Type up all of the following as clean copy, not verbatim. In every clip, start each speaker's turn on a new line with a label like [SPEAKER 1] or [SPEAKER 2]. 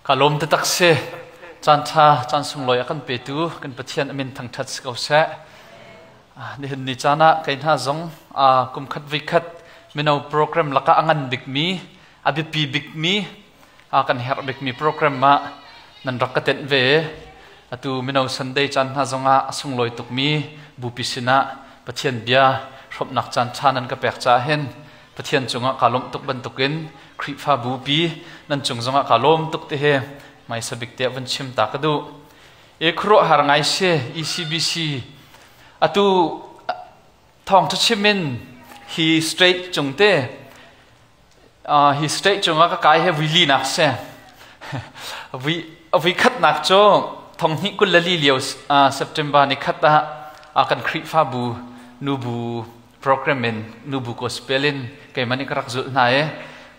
[SPEAKER 1] Ka lawm taktak si. Caan ṭha, caan sunglawi a kan petu kan Pathian a min thangṭhat si ko seh. Nihin ni caan ah kei hna zong kum khat voi khat mino program lakah a ngan bikmi, a biapi bikmi, kan herh bikmi program ah nan rak ka tenh ve. Atu mino Sunday caan hna zongah a sunglawi tukmi bupi sinah Pathian bia hrawmhnak caan ṭha nan ka pek caah hin Pathian cungah kaa lawmh tuk bantukin Khrihfabu pi nan cung zongah kaa lawm tuk ti hi hmaisa bik te vun chim ta ka duh. E khuaruahhar ngai si ECBC atu thawngtha chim in hi state cung te hi state cungah ka kai he vui li nak si. Vui vui khat nak cu thong hnih 22 lio September ni khat ah kan Khrihfabu nubu program in nubu gospel in keimah nih ka rak zulh hna i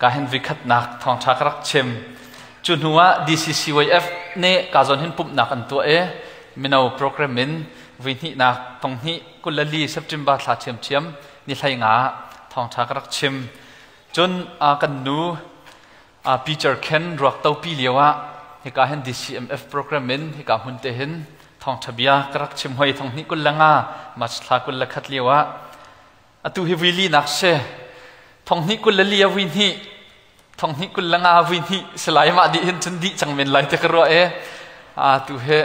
[SPEAKER 1] ka hin vikhatnak thawngṭha ka rak chim. Cu hnu ah DCCYF nih ka zawn hin pumhnak an tuah i mino program in vui hnihnak thong hnih 24 September thla ṭhiamṭhiam ni hlei nga thawngṭha ka rak chim. Cun kan nu Peter Ken ruak topi lio ah hika hin DCMF program in hika hmun te hin thawngṭha bia ka rak chim hoi thong hnih 25 March thla 21 lio ah. Atu hi vui li nak si. Thong hnih 24 a vui hnih, thong hnih 25 a vui hnih silai mah dih hin cun dih cang men lai te ka ruah e. Tu he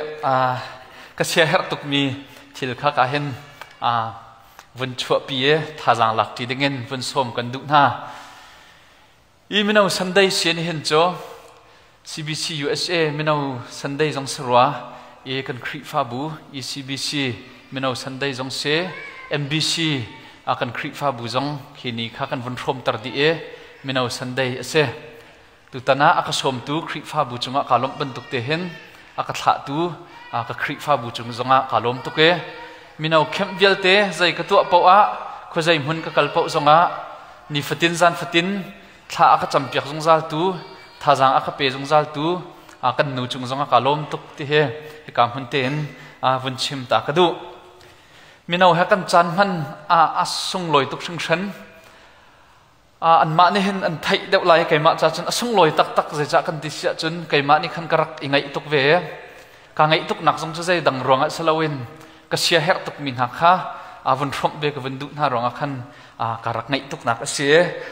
[SPEAKER 1] ka sia herh tukmi thil kha ka hin vun chuahpi e thazaang lak ṭi dingin vun sawm kan duh hna. I mino Sunday sian hin cu CBC USA mino Sunday zong si rua i kan Khrihfabu ECBC mino Sunday zong si, MBC a kan Khrihfabu zong khi ni kha kan vun hrawmter dih i mino Sunday a si. Tutan ah a ka sawmtu Khrihfabu cungah kaa lawmh bantuk te hin a ka thlahtu ka Khrihfabu cung zongah kaa lawm tuk i mino camp vialte zei ka tuah paoh ah, khuazei hmun ka kal paoh zongah nifatin zan fatin thla a ka campiak zungzal tu, thazaang a ka pe zungzal tu kan nu cung zong a ka lawm tuk ti hi hika hmun tein vun chim ta ka duh. Mino he kan caan hman a sunglawi tuk hringhran. Anmah nih hin an theih deuh lai, keimah ca cun a sunglawi taktak. Zeicah kan ti siah cun keimah nih khan ka rak i ngaih tuk ve. Ka ngaih tuk nak zong cu zei dang ruangah si loin ka sia herh tukmi hna kha vun hrawmh ve ka vun duh hna ruangah khan ka rak ngaih tuknak a si.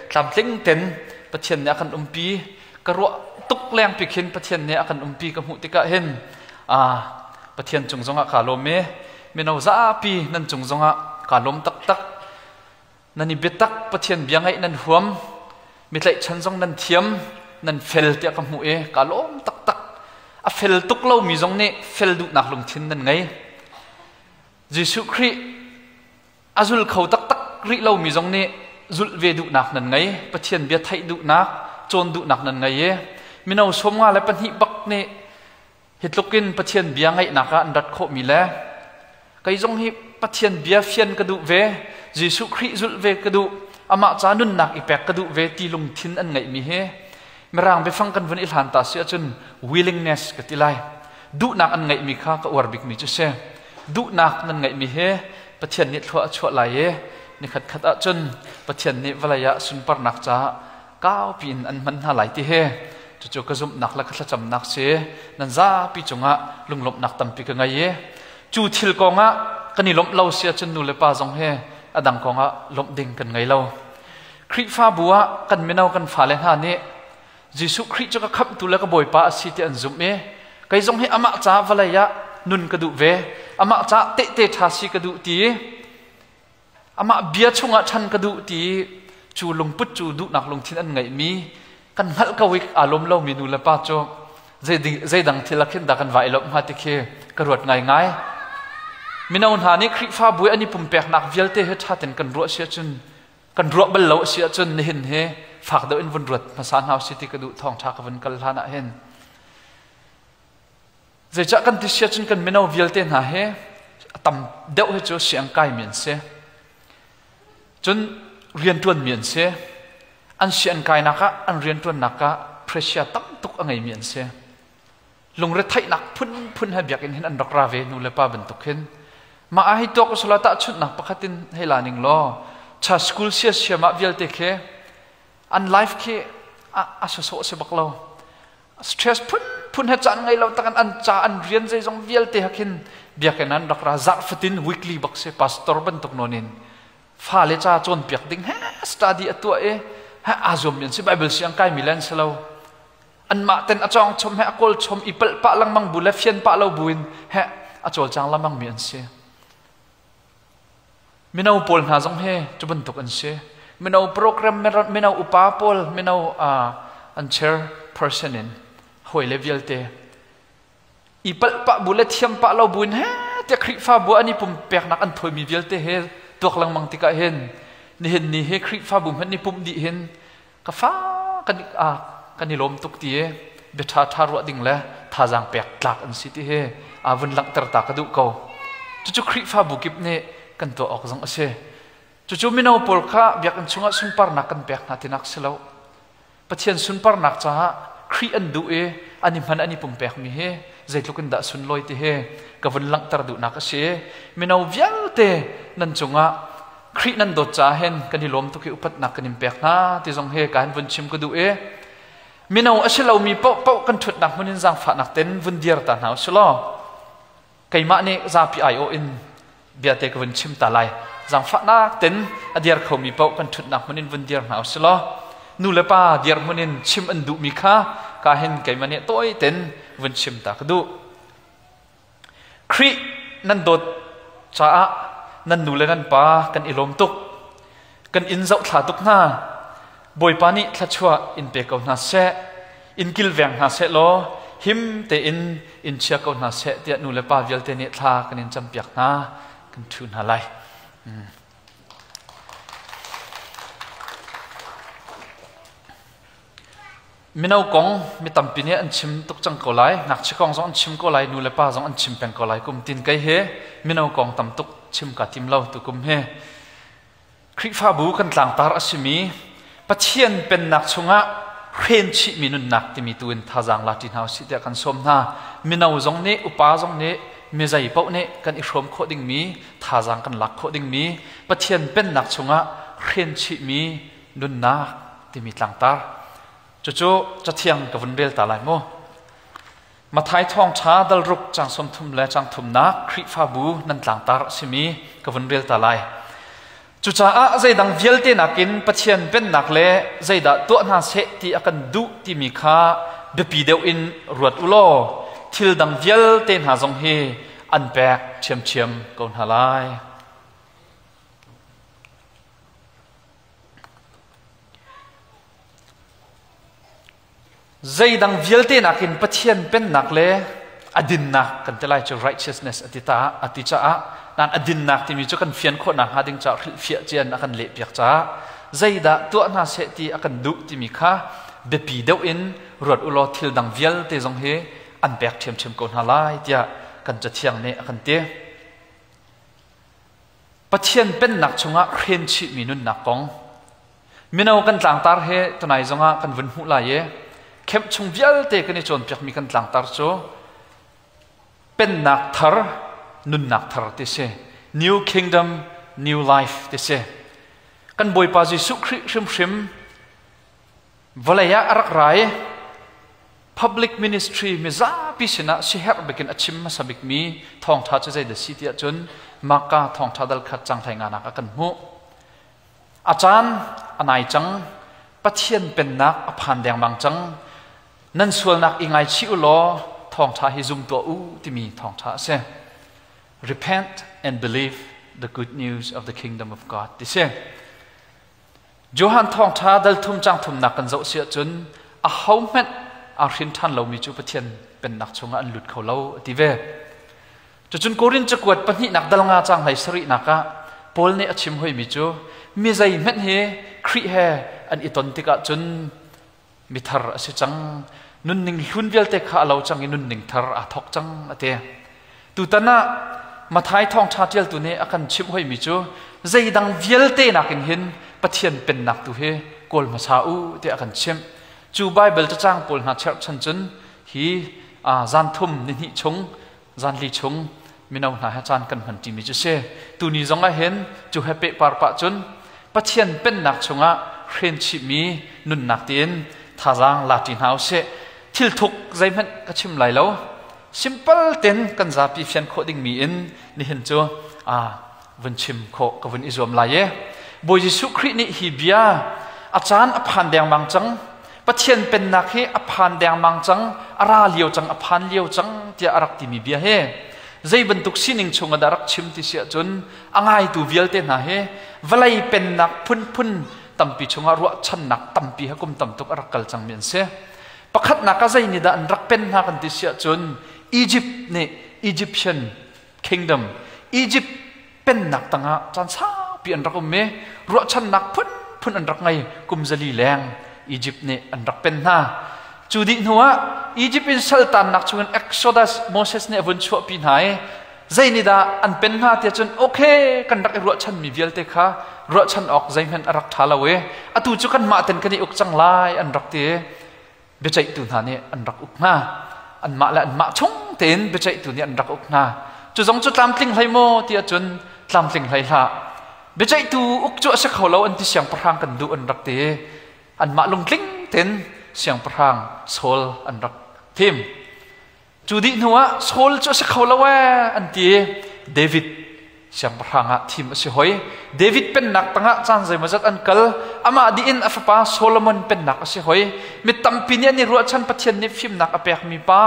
[SPEAKER 1] Tlamtling ten Pathian nih a kan umpi, ka ruah tuk leng pi khin Pathian nih a kan umpi ka hmuh tikah hin Pathian cung zongah kaa lawm i mino zapi nan cung zongah kaa lawm taktak. Nan i biatak, Pathian bia ngaih nan huam, mi tlaihchan zong nan thiam, nan fel tiah ka hmuh i kaa lawm taktak. A fel tuk lomi zong nih fel duhnak lungthin nan ngei. Jesuh Khrih a zul kho taktak rih lomi zong nih zulh ve duhnak nan ngei, Pathian bia theih duhnak, cawn duhnak nan ngei i mino 52 bak nih hi tluk in Pathian bia ngaihnak ah an rat khawhmi le kei zong hi Pathian bia fian ka duh ve, Jesuh Khrih zulh ve ka duh, amah ca nunnak i pek ka duh ve ti lungthin an ngeihmi hi Mirang biafang kan vun i hlan ta si ahcun willingness ka ti lai. Duhnak an ngeihmi kha ka uar bikmi cu si. Duhnak nan ngeihmi hi Pathian nih thlua a chuah lai i nikhat khat ahcun Pathian nih vawlei ah sunparnak caah kaupi in an hman hna lai ti hi cucu ka zumhnak le ka thlacamnak si. Nan zapi cungah lunglawmhnak tampi ka ngei i cu thil kongah kan i lawmh lo si ahcun nu le pa zong hi a dang kongah lawmh ding kan ngei lo. Khrihfabu ah kan mino kan fale hna nih Jesuh Khrih cu ka khamhtu le ka Bawipa a si ti an zumh i kei zong hi amah caah vawlei ah nun ka duh ve, amah caah tehte ṭha si ka duh ti, amah bia chungah ṭhan ka duh ti, cu lungput, cu duhnak lungthin an ngeihmi kan hngalh ko i aa lawm lomi nu le pa cu zeidang thil ah khin dah kan va i lawmh hnga ti khi ka ruat ngaingai. Mino hna nih Khrihfabu i an i pumpeknak vialte hi ṭha tein kan ruah si ahcun, kan ruah bal lo a si ahcun, nihin hi fak deuh in vun ruat hmasa hna usih ti ka duh. Thawngṭha ka vun kal hlan ah hin, zeicah kan ti si ahcun kan mino vialte hna hi a tam deuh hi cu siang kaimi an si, cun rianṭuanmi an si. An sian kainak ah, an rianṭuannak ah pressure tam tuk a ngeimi an si. Lungretheihnak phunphun he biakinn hin an rak ra ve nu le pa bantuk hin. Mah ah hi tuak usala, tahchunhnak pakhat in hei la ning law, cha school sia siam ah vialte khi an life khi a sawsawh si bak lo. Stress phun. phun he caan ngei lo takan an ca an rian zeizong vialte hakhin biakinn an rak ra zarh fatin weekly bak si pastor bantuk nawn in fale ca cawnpiak ding he study a tuah i he aa zuam an si. Bible siang kai mi le an si lo. Anmah ten a cawng chom he a kawl chom i palh pah lengmang bu le fian pah lo buin he a cawlcang lengmang mi an si. Mino pawl hna zong he cu bantuk an si. Mino program, mino upa pawl, mino an chair person in hawi le vialte i palh pah bu le thiam pah lo buin he tiah Khrihfabu an i pumpeknak an thawimi vialte he tuak lengmang tikah hin nihin ni hi Khrihfabu hmanh ni pumh dih hin ka fa kan kan i lawm tuk ti i bia ṭha ṭha ruah ding le thazaang pek tlak an si ti hi a vun langhter ta ka duh ko. Cucu Khrihfabu kip nih kan tuah awk zong a si. Cucu mino pawl kha biakinn chungah sunparnak kan pek hna tinak si lo. Pathian sunparnak caah Khrih an duh i an i hman an i pumpekmi hi zeitluk in dah sunlawi ti hi ka vun langhter duhnak a si. Mino vialte nan cungah Khrih nan dawt caah hin kan i lawm tuk i upatnak kan in pek hna ti zong hi ka hin vun chim ka duh i mino a si lomi paohpaoh kan ṭhutnak hmun in zaangfahnak ten vun dir ta hna usih law keimah nih zapi aiawh in biate ka vun chim ta lai. Zaangfahnak ten a diar khomi paoh kan ṭhutnak hmun in vun dir hna usih law nu le pa dir hmun in chim an duhmi kha ka hin keimah nih tawi ten vun chim ta ka duh. Khrih nan dawt caah nan nu le nan pa kan i lawm tuk. Kan inn zohthla tuk hna. Bawipa nih thluachuah in pe ko hna seh, in kilveng hna seh law him tein in chia ko hna seh tiah nu le pa vialte nih thla kan in campiak hna, kan ṭhu hna lai. Mino kong mi tampi nih an chim tuk cang ko lai. Ngakchia kong zong an chim ko lai, nu le pa zong an chim peng ko lai. Kum tin kei he mino kong tam tuk chim ka tim lo tukum he. Khrihfabu kan tlangtar a simi Pathian pennak chungah hren chihmi nunnak timi tu in thazaang la ṭi hna usih tiah kan sawm hna. Mino zong nih, upa zong nih, mi zei paoh nih kan i hrawm khawh dingmi, thazaang kan lak khawh dingmi Pathian pennak chungah hren chihmi nunnak timi tlangtar. Cucu Cathiang ka vun rel ta lai mu. Matthai thawngṭha dalruk cang 30 le cang thumnak Khrihfabu nan tlangtar a simi ka vun rel ta lai. Cucaah zeidang vialte nakin Pathian pennak le zeidah tuah hna seh ti a kan duh timi kha biapi deuh in ruat u law thil dang vialte hna zong hi an pek ṭhiamṭhiam ko hna lai. Zeidang vialte nakin Pathian pennak le a dinnak kan ti lai cu, righteousness a ti ta a ti caah, nan a dinnak timi cu kan fian khawhnak hnga ding caah hrilhfiah cian a kan lehpiak caah zeidah tuah hna seh ti a kan duh timi kha biapi deuh in ruat u law thil dang vialte zong hi an pek ṭhiamṭhiam ko hna lai tiah kan Cathiang nih a kan ti. Pathian pennak chungah hren chihmi nunnak kong mino kan tlangtar he tunai zongah kan vun hmuh lai i camp chung vialte kan i cawnpiakmi kan tlangtar cu pennak thar, nunnak thar ti si, new kingdom, new life ti si. Kan Bawipa Jesuh Khrih hrimhrim vawlei ah a rak ra i public ministry, mizapi sinah siherh bikin a chim hmasa bikmi thawngṭha cu zeidah si tiah cun Marka thawngṭha dal khat cang hlei nganak ah kan hmuh. A caan a nai cang, Pathian pennak a phan dengmang cang, nan sualnak i ngaichih u law thawngṭha hi zum tuah u timi thawngṭha a si. Repent and believe the good news of the kingdom of God ti si. Johan thawngṭha dal thum cang thumnak kan zoh si ahcun ahohmanh aa hrin ṭhan lomi cu Pathian pennak chungah an lut kho lo a ti ve. Cucun Korin cakuat pahnihnak dal nga cang hlei sarihnak ah Paul nih a chim hoimi cu mi zeihmanh hi Khrih he an i ton tikah cun mithar a si cang, nunning hlun vialte kha a lo cang i nunning thar aa thawk cang a ti. Tutan ah Matthai thawngṭha ṭialtu nih a kan chimh hoimi cu zeidang vialte nakin hin Pathian pennak tu hi kawl hmasa u tiah a kan chimh. Cu Baibal cacang pawl hna cherhchan cun hi zan thum nihnih chung, zan li chung mino hna he caan kan hman ṭimi cu si. Tuni zong ah hin cu he pehpar pah cun Pathian pennak chungah hren chihmi nunnak tiin thazaang la ṭi hna usih. Thil thuk zeihmanh ka chim lai lo. Simple ten kan zapi fian khawh dingmi in nihin cu a vun chim khawh ka vun i zuam lai e. Bawi Jesuh Khrih nih hi bia a caan a phan dengmang cang. Pathian pennak hi a phan dengmang cang, a ra lio cang, a phan lio cang tiah a rak timi bia hi zei bantuk sining chung ah dah rak chim ti si ahcun a ngaitu vialte hna hi vawlei pennak phunphun tampi chungah ruahchannak tampi he kum tam tuk a rak kal cangmi an si. Pakhatnak ah zei nih dah an rak pen hna kan ti si ahcun Egypt nih Egyptian kingdom Egypt pennak tangah caan saupi an rak um i ruahchannak phunphun an rak ngei kum zali leng Egypt nih an rak pen hna. Cu dih hnuah Egypt in saltannak chungin Exodus Moses nih a vun chuahpi hna i zei nih dah an pen hna tiah cun okay kan rak i ruahchanmi vialte kha ruahchan awk zeihmanh a rak ṭha lo i atu cu kanmah ten kan i uk cang lai an rak ti i biaceihtu hna nih an rak uk hna. Anmah le anmah chung tein biaceihtu nih an rak uk hna. Cu zong cu tlamtling hlei maw tiah cun tlamtling hlei hlah. Biaceihtu uk cu a si kho lo an ti siangpahrang kan duh an rak ti i anmah lungtling tein siangpahrang Saul an rak thim. Cu dih hnuah Saul cu a si kho lo ee an ti i David siangpahrang ah thim a si hoi. David pennak tangah caan zeimawzat an kal. Amah dih in a fapa Solomon pennak a si hoi. Mi tampi nih an i ruahchan Pathian nih fimnak a pekmi pa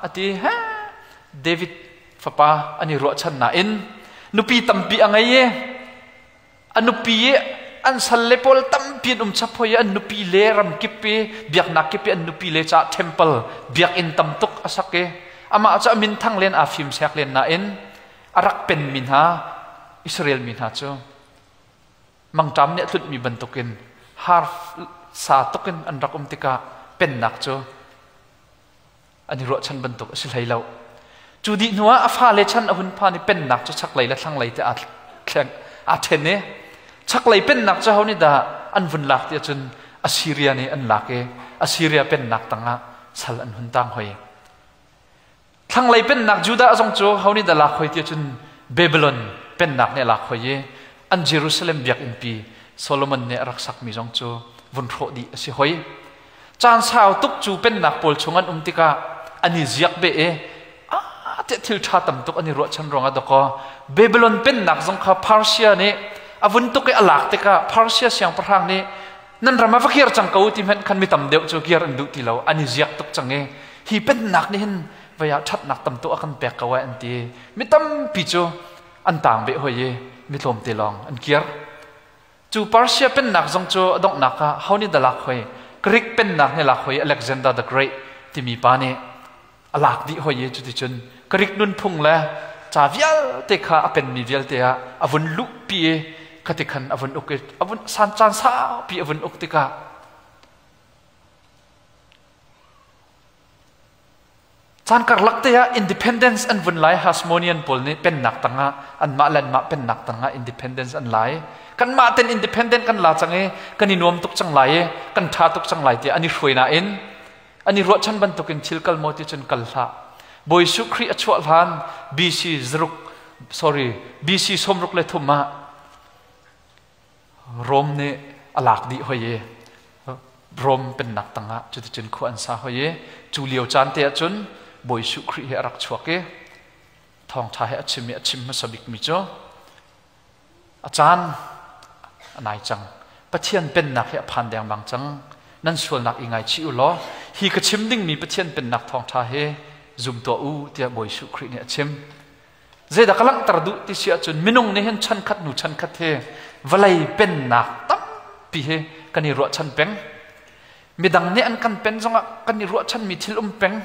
[SPEAKER 1] a ti. He David fapa an i ruahchan nain nupi tampi a ngei i A nupi i an salle pawl tampi an um chap hoi i an nupi le ram kip i biaknak kip i an nupi le caah temple biakinn tam tuk a sak i amah cu a min thang len aa fim sek len nain a rak penmi hna Israel mi hna cu mangṭam nih a tlunhmi bantukin har sa tukin an rak um tikah pennak cu an i ruahchan bantuk a si hlei lo. Cu dih hnuah a fale chan a hun phan i pennak cu chaklei le thlanglei te aa thleng aa then i chaklei pennak cu ho nih dah an vun lak ti ahcun Assyria nih an lak i Assyria pennak tangah sal an hun tang hoi. Thlanglei pennak Judah zong cu ho nih dah lak hoi ti ahcun Babylon pennak nih a lak hoi i an Jerusalem biakinnpi Solomon nih a rak sakmi zong cu vun hrawh dih a si hoi. Caan sau tuk cu pennak pawl chung an um tikah an i ziak beh i ah tiah thil ṭha tam tuk an i ruahchan ruangah dawkaw Babylon pennak zong kha Persia nih a vun tuk i a lak tikah Persia siangpahrang nih nan ram ah va kir cang ko ti hmanh khan mi tam deuh cu kir an duh ti lo an i ziak tuk cang i hi pennak nih hin vei ah ṭhatnak tam tuk a kan pek ko ai an ti mi tampi cu an tang beh hoi i mi tlawmte lawng an kir. Cu Persia pennak zong cu a donghnak ah ho nih dah lak hoi? Greek pennak nih lak hoi Alexander the Great timi pa nih a lak dih hoi i cuticun Greek nunphung le ca vialte kha a penmi vialte ah a vun luhpi i khati khan a vun uk i a vun san caan saupi a vun uk tikah Caan karlak te ah independence an vun lai Hasmonian pawl nih pennak tangah anmah le anmah pennak tangah independence an lai. Kanmah ten independent kan la cang i kan i nuam tuk cang lai i kan ṭha tuk cang lai tiah an i hruai nain an i ruahchan bantukin thil kal maw ti cun kal hlah. Bawi Jesuh Khrih a chuah hlan BC zaruk sorry BC 63 ah Rom nih a lak dih hoi i Rom pennak tangah cuticun khua an sa hoi i cu lio caan te ahcun Bawi Jesuh Khrih hi a rak chuak i thawngṭha he a chim i a chim hmasa bikmi cu a caan a nai cang Pathian pennak hi a phan dengmang cang nan sualnak i ngaichih u law hi ka chim dingmi Pathian pennak thawngṭha hi zum tuah u tiah Bawi Jesuh Khrih nih a chim Zeidah ka langhter duh ti si ahcun minung nih hin chan khat hnu chan khat hi vawlei pennak tampi hi kan i ruahchan peng. Midang nih an kan pen zongah kan i ruahchanmi thil um peng.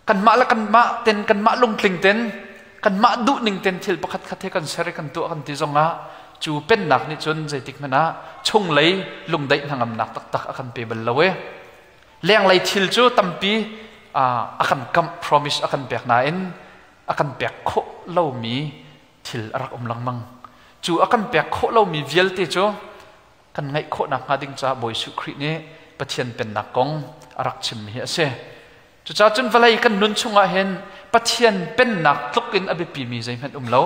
[SPEAKER 1] Kanmah le kanmah ten kanmah lungtling ten kanmah duhning ten thil pakhat khat he kan ser i kan tuah kan ti zongah cu pennak nih cun zeitik hmanh ah chunglei lungdaih hnangamnak taktak a kan pe bal lo e. Lenglei thil cu tampi a kan kamh promise a kan pek nain a kan pek khawh lomi thil a rak um lengmang. Cu a kan pek khawh lomi vialte cu kan ngaih khawh nakhnga ding caah Bawi Jesuh Khrih nih Pathian Pennak kong a rak chimmi hi a si. Cucaah cun vawlei kan nun chungah hin Pathian Pennak tluk in a biapimi zeihmanh um lo.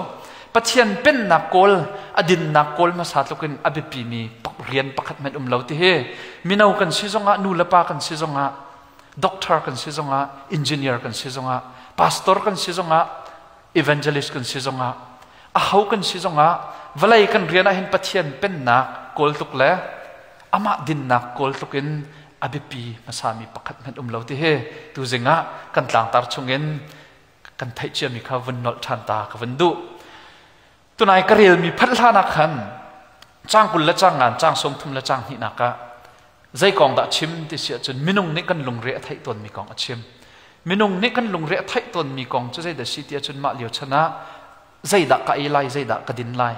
[SPEAKER 1] Pathian Pennak kawl, a dinnak kawl hmasa tluk in a biapimi rian pakhat hmanh um lo ti hi mino kan si zongah nu le pa kan si zongah. Doctor kan si zongah, engineer kan si zongah, pastor kan si zongah, evangelist kan si zongah, aho kan si zongah, vawlei kan rian ah hin Pathian pennak kawl tluk le amah dinnak kawl tluk in a biapi hmasami pakhat hmanh um lo ti hi tuzing ah kan tlangtar chungin kan theih ciami kha vun nolh ṭhan ta ka vun duh. Tunai ka relmi phanh hlan ah khan caang 20 le caang ngan, caang 30 le caang hnihnak ah zei kong dah chim ti si ahcun minung nih kan lungre a theih tawnmi kong a chim. Minung nih kan lungre a theih tawnmi kong cu zeidah si ti ahcun mah lio chan ah zeidah ka ei lai, zeidah ka din lai.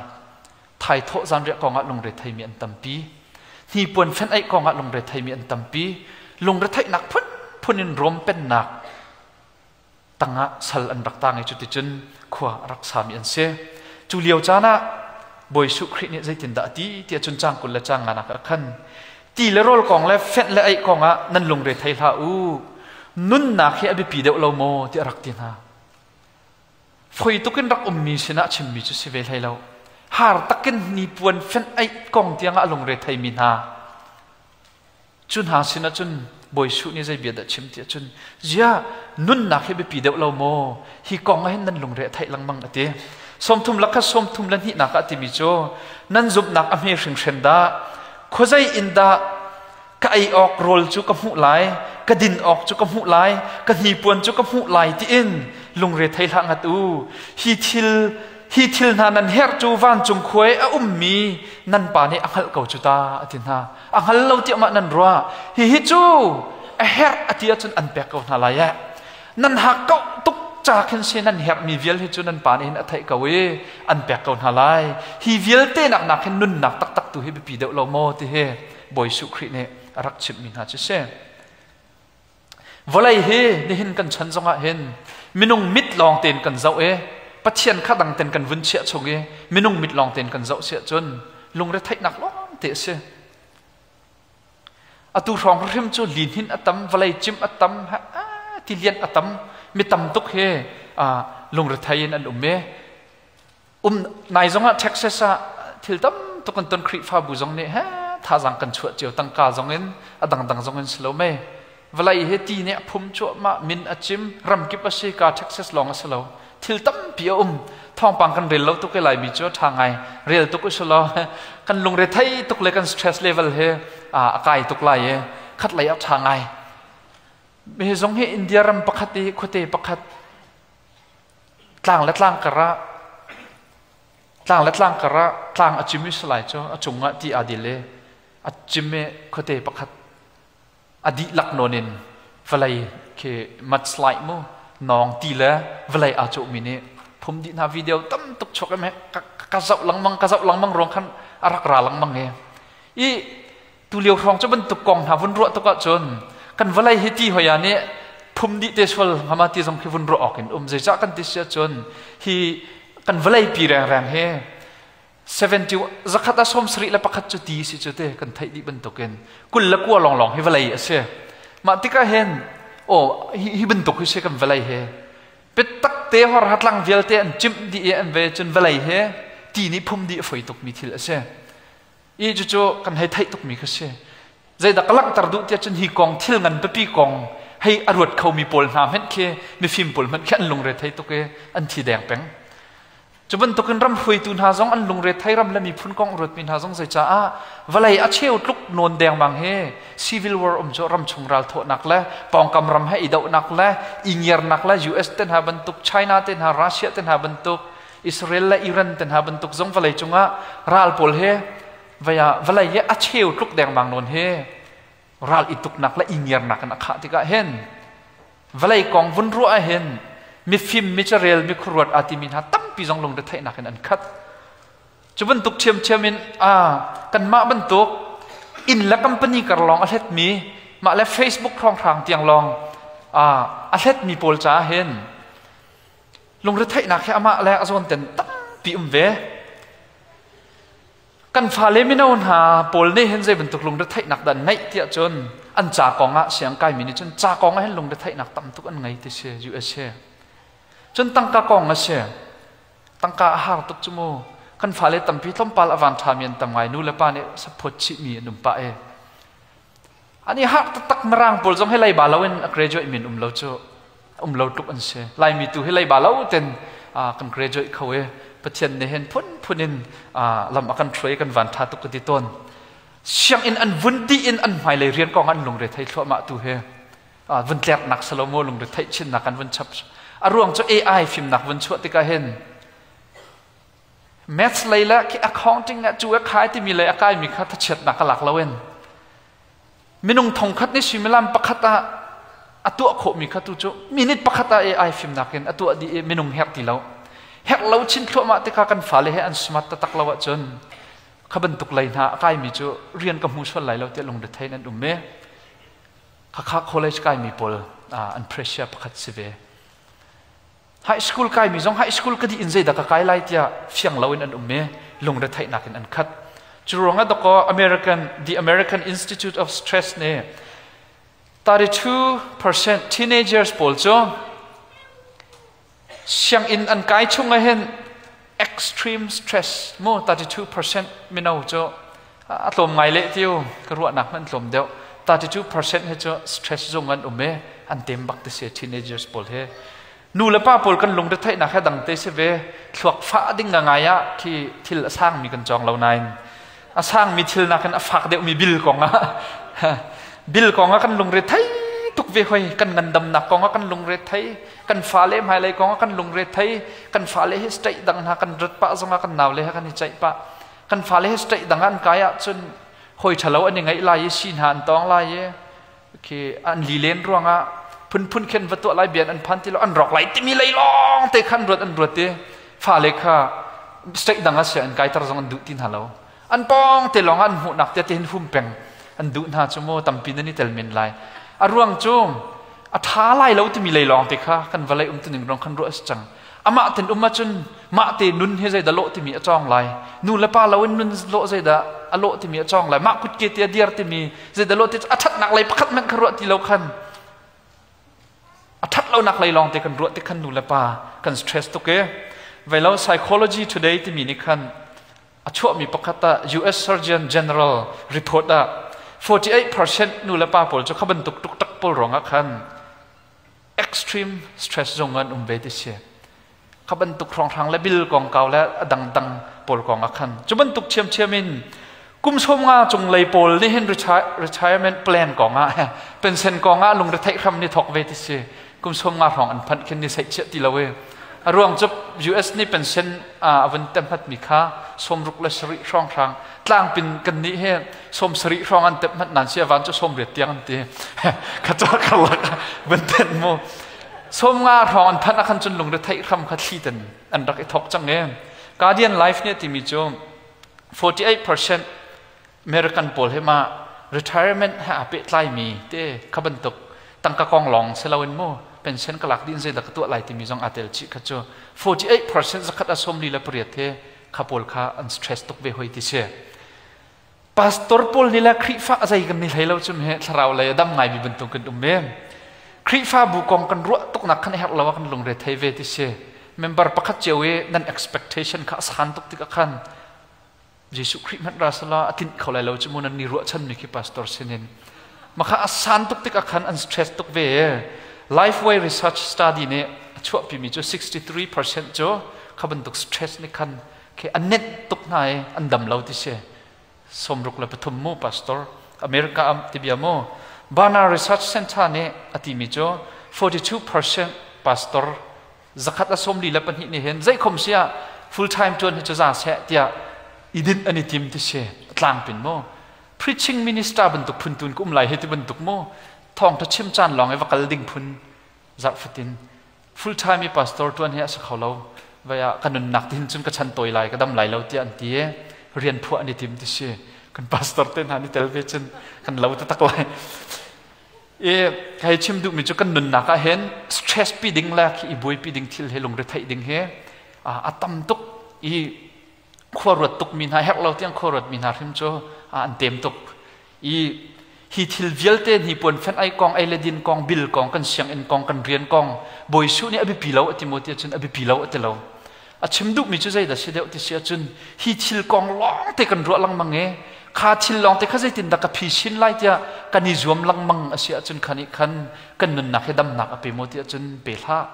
[SPEAKER 1] Thaithawh zanriah kong ah lungre theimi an tampi. Hnipuan fenh aih kong ah lungre theimi an tampi. Lungre theihnak phunphun in Rom pennak tangah sal an rak tang i cuticun khua a rak sami an si. Cu lio caan ah Bawi Jesuh Khrih nih zeitindah a ti tiah cun caang 20 le caang nganak ah khan ti le rawl kong le fenh le aih kong ah nan lungre thei hlah u. Nunnak hi a biapi deuh lo maw tiah a rak ti hna. Foi tukin rak ummi sinah chimmi cu si ve hlei lo. Har takin hnipuan fenh aih kong tiangah a lungre theimi hna. Cu hna sinah cun Bawi Suh nih zei bia dah chim tiah cun ziah nunnak hi biapi deuh lo maw hi kong ah hin nan lungre a theih lengmang a ti. 30 lakha 32nak ah timi cu nan zumhnak a hme hringhren dah khuazei in dah ka ei awk rawl cu ka hmuh lai ka din awk cu ka hmuh lai ka hnipuan cu ka hmuh lai tiin lungre thei hlah ngat u hi thil Hi thil hna nan herh cu vancung khuai a ummi nan pa nih a hngalh ko cu ta a ti hna. A hngal lo tiah mah nan ruah. Hihi cu a herh a ti ahcun an pek ko hna lai eh. Nan hak ko tuk ca khin si nan herhmi vial hi cu nan pa nih hin a theih ko i an pek ko hna lai. Hi vialte nak nak hin nunnak taktak tu hi biapi deuh lo maw ti hi Bawi Jesuh Khrih nih a rak chimhmi hna cu si. Vawlei hi nihin kan chan zongah hin minung mit lawng tein kan zoh i Pathian kha dang ten kan vun chiah chung i minung mit lawng tein kan zoh siah cun lungretheihnak lawng te a si. Atu hrawng hrim cu lihnin a tam, vawlei cim a tam, tilian a tam, mi tam tuk hi lungrethei in an um i um nai zongah Texas ah thil tam tuk kan ton. Khrihfabu zong nih he thazang kan chuah cio, tangka zong in, a dangdang zong in si lo mei. Vawlei hi ti nih a phum cuahmah, min a cim, ramkip a si ka, Texas lawng a si lo, thil tampi a um. Thawngpang kan rel lo tuk i Laimi cu tha ngai rel tuk u lo kan lungre thei tuk le kan stress level he a kai tuk lai i khat lei a tha ngai. Mi zong hi India ram pakhat i khuate pakhat, tlang le tlang karah tlang le tlang karah tlang a cim i salai cu a cungah ti aa dil i a cim i khuate pakhat a dihlak nawn in vawlei khi mudslide mu nawng ti le vawlei aa cawhmi nih phum dih hna. Video tam tuk chuak em ka zoh lengmang, ka zoh lengmang ruang khan a rak ra lengmang i i tu lio hrawng cu bantuk kong hna vun ruah tuk ahcun kan vawlei hi ti hoya nih phum dih te sual hama ti zong khi vun ruah awk in um. Zeicah kan ti si ahcun hi kan vawlei pi rengreng hi 70 171 cu ti si cu te kan theih dih bantukin 29 lawnglawng hi vawlei a si. Mah tikah hin oh hi bantuk hi si kan vawlei hi biatak te hor hatlang vialte an cimh dih i an ve cun vawlei hi ti nih phum dih a foi tukmi thil a si i cucu kan hei theih tukmi kha si. Zeidah ka langhter duh tiah cun hi kong, thil ngan pipi kong hei a ruat khomi pawl hna hmanh khi, mifim pawl hmanh khi an lungre thei tuk i an thi deng peng. Cu bantukin ram hruaitu hna zong an lungre thei, ram le miphun kong ruatmi hna zong. Zeicaah vawlei a cheu tluk nawn dengmang hi civil war um cu, ram chung ral thawhnak le pawngkam ram he i dohnak le i ngiarnak le US te hna bantuk, China te hna, Russia te hna bantuk, Israel le Iran te hna bantuk zong vawlei cungah ral pawl he vaya vawlei hi a cheu tluk dengmang nawn hi ral i tuknak le i ngiarnak in a khah tikah hin vawlei kong vun ruah ah hin mifim, micarel, mikhuruat aa timi hna tampi zong lungretheihnak in an khat. Cu bantuk ṭhiamṭhiam in a kanmah bantuk inn le company kar lawng a hletmi, mah le Facebook hrawnghrang tiang lawng a hletmi pawl caah hin lungretheihnak hi amah le a zawn ten tampi um ve. Kan fale mino hna pawl nih hin zei bantuk lungretheihnak dah neih tiah cun an ca kong ah, siang kaimi nih cun ca kong ah hin lungretheihnak tam tuk an ngei ti si USA. Cun tangka kong a si, tangka a har tuk cu mu. Kan fale tampi tlawmpal a van ṭhami an tam ngai, nu le pa nih support chihmi an um pah e. An i harh taktak. Mirang pawl zong hi leiba lo in a graduate min um lo cu um lo tluk an si. Laimi tu hi leiba lo ten kan graduate kho i Pathian nih hin phun phun in lam a kan hruai, kan van tha tuk ka ti tawn. Sianginn an vun dih in an hmailei rian kong an lungre thei thluahmah tu hi vun tlernak salomo lungre theih chinnak an vun chap. A ruang cu AI fimnak vun chuah tikah hin maths lei le khi accounting ah cu a khai timi lei a kaimi kha thachiatnak a lak lo in minung thongkhat nih suimilam pakhat ah a tuah khawhmi kha tu cu minute pakhat ah AI fimnak in a tuah dih i minung herh ti lo, herh lo chin thluahmah tikha kan fale he an smart taktak lo ahcun kha bantuk lei hna a kaimi cu rian ka hmu sual lai lo tiah lungre an um i khakha college kaimi pawl an pressure pakhat si ve. High school kaimi zong high school ka dih in zeidah ka kai lai tiah fiang loin an um i lungretheihnak in an khat. Cu ruangah dakaw American the American Institute of Stress nih 32% teenagers pawl cu sianginn an kai chung ah hin extreme stress mu. 32% mino cu a tlawm ngai leh tiu ka ruahnak hmanh tlawm deuh. 32% hi cu stress zung an um i an tem bak ti si teenagers pawl hi. Nu le pa pawl kan lungre theihnak he dang te si ve. Thluak fah ding nga ngai ah khi thil a sangmi kan cawng lo nain a sangmi thil nakin a fak deuhmi bil kong ah, bil kong ah kan lungre thei tuk ve hoi. Kan ngandamnak kong ah kan lungre thei, kan fale hmailei kong ah kan lungre thei. Kan fale hi state dang hna kan rat pah zong ah kan nau le he kan i ceih pah. Kan fale hi state dang an kai ahcun hoi ṭhalo an i ngaih lai i si hna an tawng lai i khi an lilen ruangah phunphun khen va tuah lai, bian an phan ti lo, an rawk lai timi lei lawng te khan ruat an ruat i fale kha state dang ah sia an kaiter zong an duh ti hna lo. An pawng te lawng an hmuhnak te te hin hum peng an duh hna cu mu. Tampi nan i tel men lai. A ruang cu a ṭha lai lo timi lei lawng te kha kan vawlei um tuning rong khan ruah a si cang. Amah ten um ahcun mah te nun hi zeidah lawh timi a cawng lai, nu le pa lo in nun lawh zeidah a lawh timi a cawng lai, mah kutke te a diar timi zeidah lawh ti a ṭhatnak lei pakhat hmanh kha ruah ti lo khan a ṭhat lonak lei lawng te kan ruah ti khan nu le pa kan stress tuk i veilo. Psychology Today timi nih khan a chuahmi pakhat ah US Surgeon General report ah 48% nu le pa pawl cu kha bantuk tuktak pawl ruangah khan extreme stress zong an um ve ti si. Kha bantuk hrawnghrang le bil kongkau le a dangdang pawl kong ah khan cu bantuk ṭhiamṭhiam in kum 50 cunglei pawl nih hin retirement plan kong ah, pension kong ah lungretheih hram ni thok ve ti si. Kum 50 hrawng an phanh khin ni seih chiah ti lo i a ruang cu US nih pension a vun temhat mi kha 67 hrawng hrang tlangpin kan nih he 70 hrawng an temhat nan si avan cu 80 tiang an ti kha cha karlak vun ten mu. 50 hrawng an phanh ah khan cun lungre theih hram kha thli ten an rak i thok cang e. Guardian Life nih timi cu 48% American pawl he ma retirement he aa pehtlai mi te kha bantuk tangka kong lawng si loin mu pension ka lak din zeidah ka tuah lai timi zong aa tel chih kha cu 48%, 148 he kha pawl kha an stress tuk ve hoi ti si. Pastor pawl nih le Khrihfa zei kan ni hlei lo cum he thlarau lei a dam ngai mi bantuk kan um men. Khrihfa bu kong kan ruah tuk nak khan herh lo kan lungre thei ve ti si. Member pakhat cio i nan expectation kha a san tuk tikah khan Jesuh Khrih hmanh ra sala a tlinh kho lai lo cu mu nan ni ruahchan mi khi pastor sinin makha a san tuk tikah khan an stress tuk ve. Lifeway Research Study nih a chuahpi mi cu 63% cu kha bantuk stress nih khan khi an nenh tuk hna i an dam lo ti si. 63 mu pastor America am ti bia mu. Barna Research Center nih a ti mi cu 42% pastor 142 nih hin zeikhom sia full time tuan hi cu za seh tiah idin an i tim ti si. Tlangpin mu preaching minister bantuk phun tun ka um lai he ti bantuk mu thawngtha chim caan lawng i va kal ding phun zarh fatin full time i pastor tuan hi a si kho lo vai ah ka nunnak tin cun ka chan tawi lai, ka dam lai lo tiah an ti i rian phuah an i tim ti si. Kan pastor te hna ni tel ve cun kan lo taktak lai i kai chim duhmi cu kan nunnak ah hin stress pi ding le khi i buaipi ding thil he lungre theih ding he a tam tuk i khua ruat tuk mi hna, herh lo tiang khua ruat mi hna hrim cu an tem tuk i hi thil vialte ni puan fen ai kong, ei le din kong, bil kong, kan sianginn kong, kan rian kong, Bawi Suh nih a biapi lo ati maw ti ahcun a biapi lo ati lo. A chim duhmi cu zeidah si deuh ti si ahcun hi thil kong lawng te kan ruah lengmang i kha thil lawng te kha zeitin dah ka phi sin lai tiah kan i zuam lengmang a si ahcun khan ih khan kan nunnak hi damnak a pe maw ti ahcun pe hlah.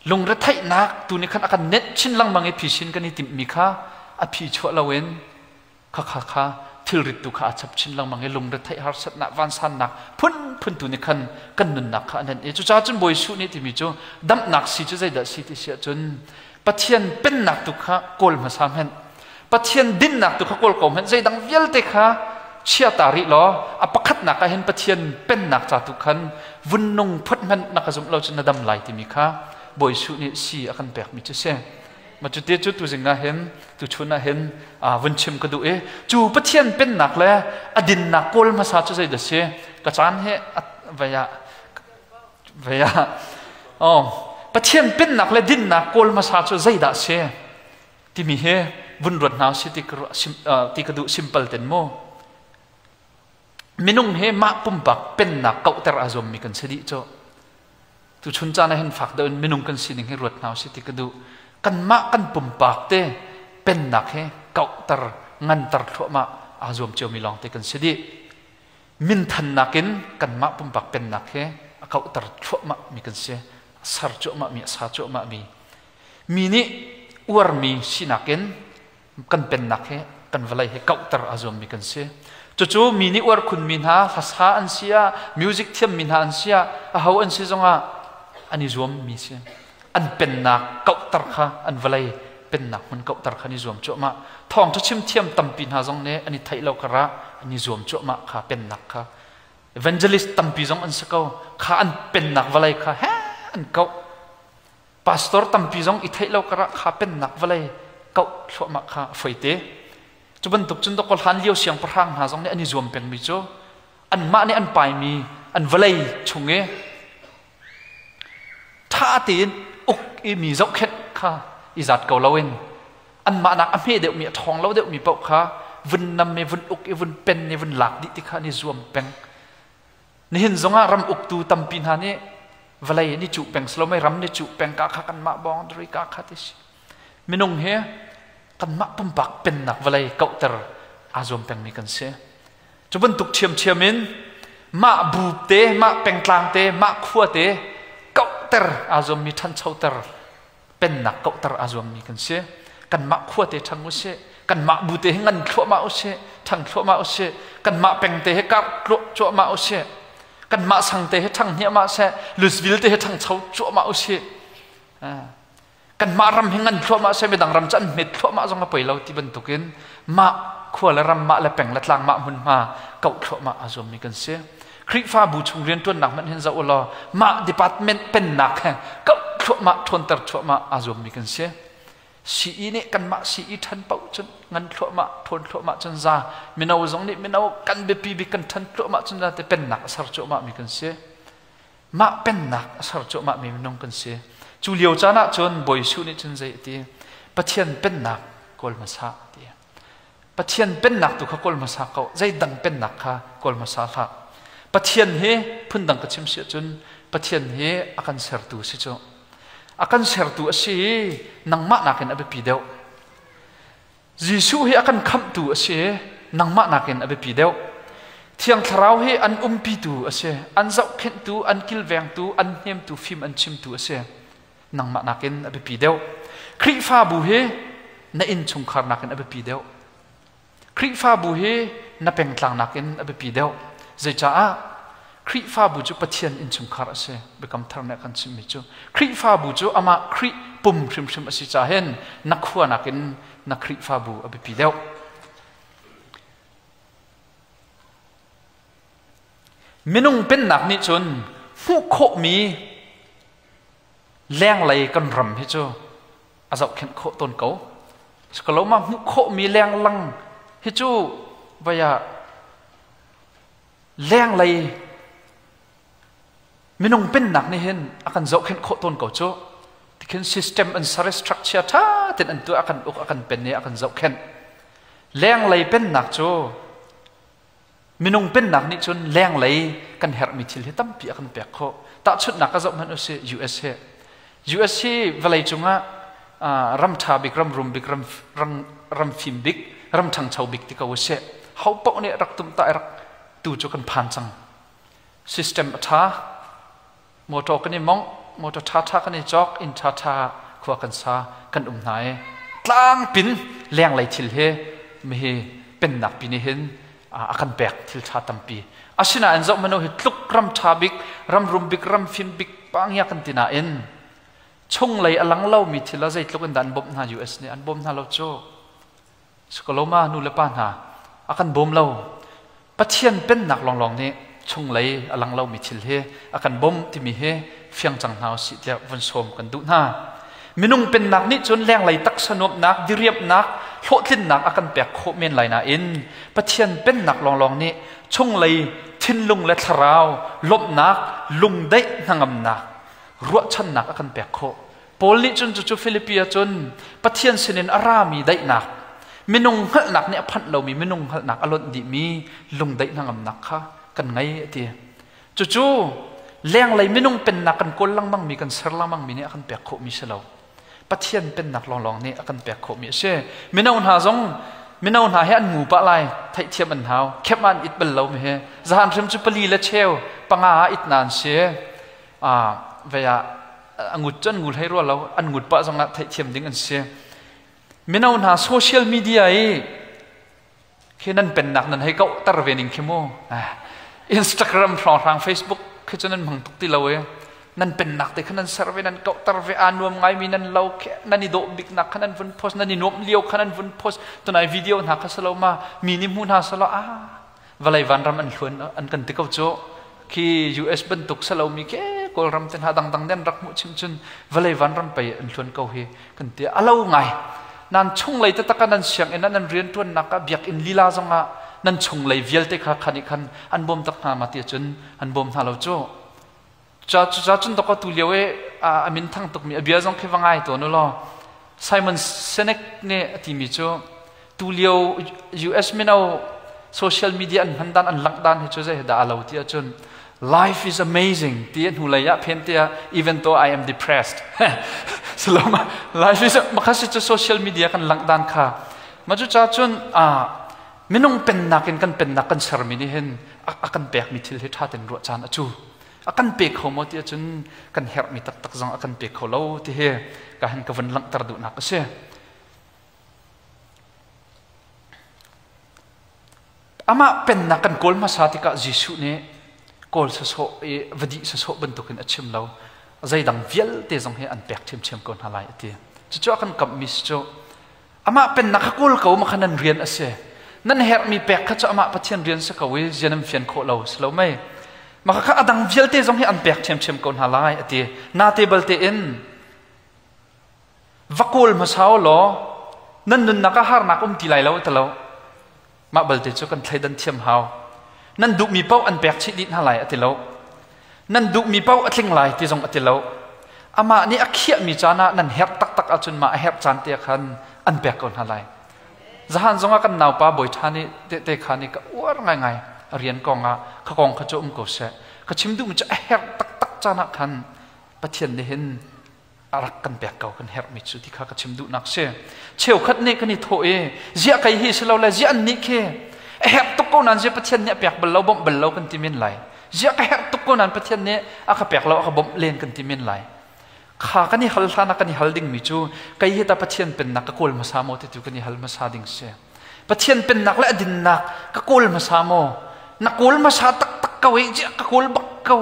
[SPEAKER 1] Lungretheihnak tu nih khan a kan nenh chin lengmang i phisin kan i timhmi kha a phi chuah loin khakha kha thilrit tu kha a chap chin lengmang i lungretheih harsatnak vansannak phunphun tu nih khan kan nunnak kha a nenh i cucaah cun Bawi Jesuh nih timi cu damnak si cu zeidah si ti si ahcun Pathian pennak tu kha kawl hmasa hmenh. Pathian dinnak tu kha kawl ko hmenh. Zeidang vialte kha chia ta rih law a pakhatnak ah hin Pathian pennak ca tu khan vun nung phot hmanh na ka zumh lo cun na dam lai timi kha Bawi Jesuh nih si a kan pekmi cu si. Ma cu te cu tuzing ah hin tuchun ah hin vun chim ka duh i cu Pathian pennak le a dinnak kawl hmasa cu zeidah si ka caan he vaya vaya oh Pathian pennak le dinnak kawl hmasa cu zeidah si timi hi vun ruat hna si ti ka duh simple ten mu minung he mah pumpak pennak kauhter a zuammi kan si dih cu tu chun caan ah hin fak deuh in minung kan sining hi ruat hna si ti ka duh kanmah kan pumpak te pennak he kauhter nganter thluahmah aa zuam ciomi lawng te kan si dih minthannak in kanmah pumpak pennak he a kauhter thluahmah mi kan si a ser cuahmah mi a sa cuahmah mi mi nih uarmi sinak in kan pennak he kan vawlei he kauhter a zuammi kan si cucu mi nih uar khunmi hna hlasa an si ah music thiammi hna an si ah aho an si zongah an i zuammi si an pennak kauhter kha an vawlei pennak hmun kauhter kha an i zuam cuahmah thawngṭha chim thiam tampi hna zong nih an i theih lo karah an i zuam cuahmah kha pennak kha evangelist tampi zong an si ko kha an pennak vawlei kha he an kauh pastor tampi zong i theih lo karah kha pennak vawlei kauh thluahmah kha a foite cu bantuk cun dawkaw hlan lio siangpahrang hna zong nih an i zuam pengmi cu anmah nih an paimi an vawlei chung i ṭha tein uk i mi zohkhenh kha i zat ko loin anmah nak a hme deuhmi a ṭhawng lo deuhmi paoh kha vun nam i vun uk i vun pen i vun lak dih ti kha an i zuam peng. Nihin zongah ram uktu tampi hna nih vawlei an i cuh peng silomei ram ni cuh peng ka kha kanmah boundary ka kha ti si. Minung hi kanmah pumpak pennak vawlei kauhter aa zuam pengmi kan si. Cu bantuk ṭhiamṭhiam in mah bu te, mah pengtlang te, mah khua te kauhter aa zuammi ṭhanchoter pennak kauhter aa zuammi kan si. Kanmah khua te ṭhang usih, kanmah bu te hi ngan thluahmah usih, ṭhang thluahmah usih, kanmah peng te hi karh cuahmah usih, kanmah sang te hi ṭhang hniahmah seh, Louisville te hi ṭhangcho cuahmah usih. Kanmah ram hi ngan thluahmah seh midang ram cu an hmet thluahmah zong a poi lo ti bantukin mah khua le ram mah le peng le tlang mah hmunhma kauh thluahmah aa zuammi kan si. Khrihfabu chung rianṭuannak hmanh hin zoh u law mah department pennak he kauh thluahmah ṭhawnter thluahmah aa zuammi kan si. CE nih kanmah CE ṭhan paoh cun ngan thluahmah ṭhawn thluahmah cun za mino zong nih mino kan biapi bik kan ṭhan thluahmah cun za te pennak a ser cuahmah mi kan si. Mah pennak a ser cuahmahmi minung kan si. Cu lio caan ah cun Bawi Jesuh nih cun zei a ti? Pathian pennak kawl hmasa a ti. Pathian pennak tu kha kawl hmasa ko. Zeidang pennak kha kawl hmasa hlah. Pathian hi phundang ka chim si ahcun Pathian hi a kan sertu si cu. A kan sertu a si i nangmah nakin a biapi deuh. Jesuh hi a kan khamhtu a si i nangmah nakin a biapi deuh. Thiang Thlarau hi an umpitu a si, an zohkhenhtu, an kilvengtu, an hnemtu, fim an chimtu a si. Nangmah nakin a biapi deuh. Khrihfabu hi na innchungkhar nakin a biapi deuh. Khrihfabu hi na pengtlang nakin a biapi deuh. Zeicaah? Khrihfabu cu Pathian innchungkhar a si. Biakam Thar nih a kan chimhmi cu Khrihfabu cu amah Khrih pum hrimhrim a si caah hin na khua nakin na Khrihfabu a biapi deuh. Minung pennak nih cun hmuh khawhmi lenglei kan ram hi cu a zohkhenh khawh tawn ko. Sikaloma hmuh khawhmi lenglang hi cu vaya lenglei minung pennak nih hin a kan zohkhenh khawh tawn ko cu tikhin system an ser structure ṭha tein an tuah a kan uk a kan pen i a kan zohkhenh lenglei pennak cu minung pennak nih cun lenglei kan herhmi thil hi tampi a kan pek khawh tahchunhnak ka zoh hmanh usih US hi US hi vawlei cungah ram ṭha bik ram rum bik ram ram fim bik ram ṭhangcho bik ti ko usih ho paoh nih rak tum ta rak Tu cu kan phan cang. System a ṭha. Motor kan i mongh, motor ṭhaṭha kan i cawk, inn ṭhaṭha khua kan sa, kan um hna i tlangpin lenglei thil hi mihi pennak pi nih hin a kan pek thil ṭha tampi. Asinain zoh mano hi tluk ram ṭha bik, ram rum bik, ram fim bik pangia kan ti nain chunglei a lang lomi thil ah zeitluk in dah an bawmh hna US nih an bawm hna lo cu. Sikoloma nu le pa hna a kan bawm lo. Pathian pennak lawnglawng nih chunglei a lang lomi thil hi a kan bawmh timi hi fiang cang hna usih tiah vun sawm kan duh hna. Minung pennak nih cun lenglei taksa nuamhnak, diriamhnak, hlawhtlinnak a kan pek khawh men lai nain Pathian pennak lawnglawng nih chunglei thinlung le thlarau lawmhnak, lungdaih hnangamnak, ruahchannak a kan pek khawh. Paul nih cun cucu Filipi ah cun Pathian sinin a rami daihnak, minung hngalhnak nih a phanh lomi minung hngalhnak a lonh dihmi lungdaih hnangamnak kha kan ngei a ti. Cucu lenglei minung pennak kan kawl lengmangmi, kan ser lengmangmi nih a kan pek khawhmi si lo. Pathian pennak lawnglawng nih a kan pek khawhmi a si. Mino hna zong mino hna he an ngu pah lai, theihthiam an hau. Khep an it bal lo mi he. Zahan hrim cu pali le cheu panga ah it na an si. Vei ah a ngut cu an ngul hlei rua lo an ngut pah zongah theihthiam ding an si mino hna social media i khi nan pennak nan hei kauhter ve ning khi mu Instagram hrawnghrang Facebook khi cu nan hmang tuk ti lo e nan pennak te kha nan ser ve nan kauhter ve aa nuam ngaimi nan lo khi nan i dawh biknak kha nan vun post nan i nuamh lio kha nan vun post tunai video hna kha salo ma mi nih hmu hna salo ah vawlei vanram an hluan an kan ti ko cu khi US bantuk salomi ke Kawlram te hna dangdang den rak hmuh chim cun vawlei vanram pei an hluan ko hi kan ti alo ngai nan chunglei te taka nan sianginn nan riantuannak ah biakinn lila zongah nan chunglei vialte kha khan i khan an bawm tak hna ma ti cun an bawm hna lo cu cha cha cun dok tu lio e a min thang tuk mi a bia zong khi va ngai to nu law Simon Sinek nih a timi cu tu lio US mino social media an hman dan an langh dan hi cu zei dah a lo ti ahcun life is amazing ti hnu lei ah phen te ah even though I am depressed saloma life is makhasi cu social media kan langh dan kha ma cu cha cun a minung pennak in kan pennak kan sermi nih hin a kan pekmi thil hi tha ten ruah caan a cu a kan pe kho maw ti ahcun kan herhmi taktak zong a kan pe kho lo ti hi ka han ka vun langhter duhnak a si. Amah pennak kan kawl hmasa tikah Jesuh nih kawl sawsawh i va dih sawsawh bantukin a chim lo. Zeidang vialte zong hi an pek ṭhiamṭhiam ko hna lai a ti. Cucu a kan kamhmi si cu amah pennak kha kawl ko ma kha nan rian a si. Nan herhmi pek kha cu amah Pathian rian si ko i zian an fian khawh lo si lo mei. Mah kha a dang vialte zong hi an pek ṭhiamṭhiam ko hna lai a ti. Nate balte in Va kawl hmasa u law nan nunnak ah harnak um ti lai lo ti lo. Mah balte cu kan thleidan thiam hau. Nan duhmi paoh an pek chih dih hna lai a ti lo. Nan duhmi paoh a tling lai ti zong a ti lo. Amah nih a khiahmi caan ah nan herh taktak ahcun mah a herh caan te khan an pek ko hna lai. Zahan zongah kan naupa bawi ṭha nih tehte kha nih ka uar ngaingai a rian kong ah kha kong kha cu um ko seh. Ka chim duhmi cu a herh taktak caan ah khan Pathian nih hin a rak kan pek ko kan herhmi cu ti kha ka chim duhnak si cheukhat nih kan i thawh i ziah kai hi si lo le ziah an nih khi a herh tuk ko nan ziah Pathian nih a pek bal lo bawmh bal lo kan ti men lai ziah ka herh tuk ko nan Pathian nih a ka pek lo a ka bawmh len kan ti men lai kha kan i hal hlan ah kan i hal dingmi cu kei hi ta Pathian pennak ka kawl hmasa maw ti tu kan i hal hmasa ding si Pathian pennak le a dinnak ka kawl hmasa maw na kawl hmasa taktak ko i ziah ka kawl bak ko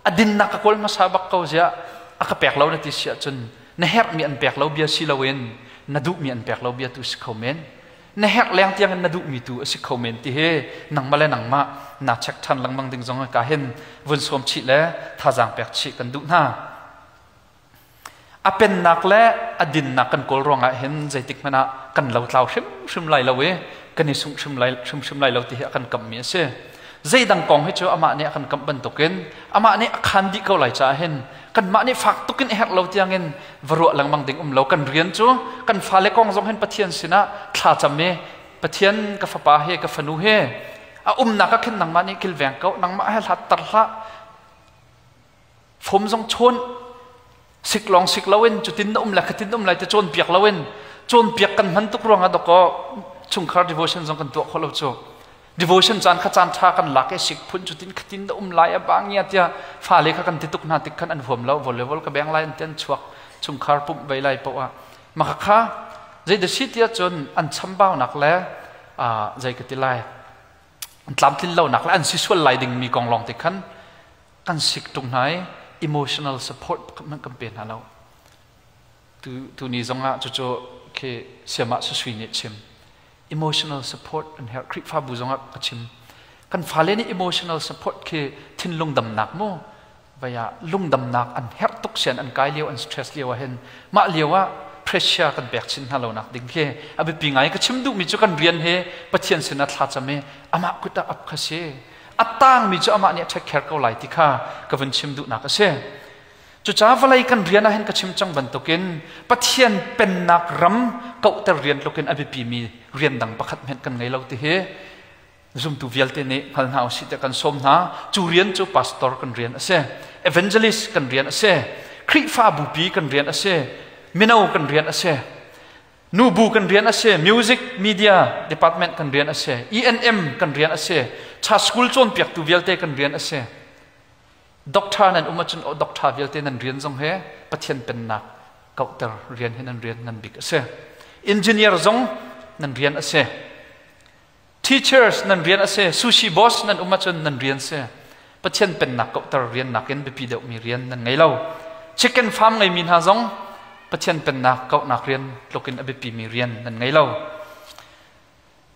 [SPEAKER 1] a dinnak ka kawl hmasa bak ko ziah a ka pek lo na ti si ahcun na herhmi an pek lo bia si loin na duhmi an pek lo bia tu si kho men na herh leng tiang in na duhmi tu a si kho men ti hi nangmah le nangmah na check ṭhan lengmang ding zong ka hin vun sawm chih le thazaang pek chih kan duh hna a pennak le a dinnak kan kawl ruangah hin zeitik hmanh ah kan lotlau hrimhrim lai lo i kan i sungh hrimhrim lai lo ti hi a kan kamhmi a si. Zeidang kong hi cu amah nih a kan kamh bantukin amah nih a khan dih ko lai caah hin kanmah nih fak tukin a herh lo tiangin va ruah lengmang ding um lo. Kan rian cu kan fale kong zong hin Pathian sinah thla cam i Pathian ka fapa he ka fanu he a umnak ah khin nangmah nih kilveng ko nangmah he hlat tar hlah Fom zong chawn sik lawng sik loin cutin na um le khatin um lai te cawnpiak loin cawnpiak kan hman tuk ruangah dawkaw chungkhar devotion zong kan tuah khawh lo cu. Devotion caan kha caan ṭha kan lak i sik phun cu tin khatin da um lai a bang ya tiah fale kha kan ti tuk hna tik khan an huam lo. Volleyball ka beng lai an ti, an chuak chungkhar pumh vei lai poah ah maka kha zei da si tiah cun an chambaunak le zei ka ti lai, an tlamtlin lonak le an si sual lai ding mi kong lawng te khan kan sik tung hna i emotional support kan pe hna lo. Tu tu ni zong ah cucu khi siamah susui nih chim emotional support an herh. Khrihfabu zong ah ka chim, kan fale nih emotional support khi thinlung damnak mu vaya lungdamnak an herh tuk. Sian an kai lio, an stress lio ah hin mah lio ah pressure kan pek chin hna lo nak ding khi a biapi ngai. Ka chim duhmi cu kan rian he Pathian sin ah thlacam i amah kut ah ap kha si, a tangmi cu amah nih a take care ko lai ti kha ka vun chim duhnak a si. Cucaah vawlei kan rian ah hin ka chim cang bantukin Pathian pennak ram kauhter rian tlukin a biapimi rian dang pakhat hmanh kan ngei lo ti hi zumtu vialte nih hngal hna usih tiah kan sawm hna. Cu rian cu pastor kan rian a si, evangelist kan rian a si, Khrihfa bupi kan rian a si, mino kan rian a si, nubu kan rian a si, music media department kan rian a si, ENM kan rian a si, church school cawnpiaktu vialte kan rian a si. Doctor nan um ahcun doctor vialte nan rian zong he Pathian pennak kauhter rian hi nan rian ngan bik a si. Engineer zong nan rian a si. Teachers nan rian a si. Sushi boss nan um ahcun nan rian si. Pathian pennak kauhter rian nakin biapi deuhmi rian nan ngei lo. Chicken farm ngeimi hna zong Pathian pennak kauhnak rian tlukin a biapimi rian nan ngei lo.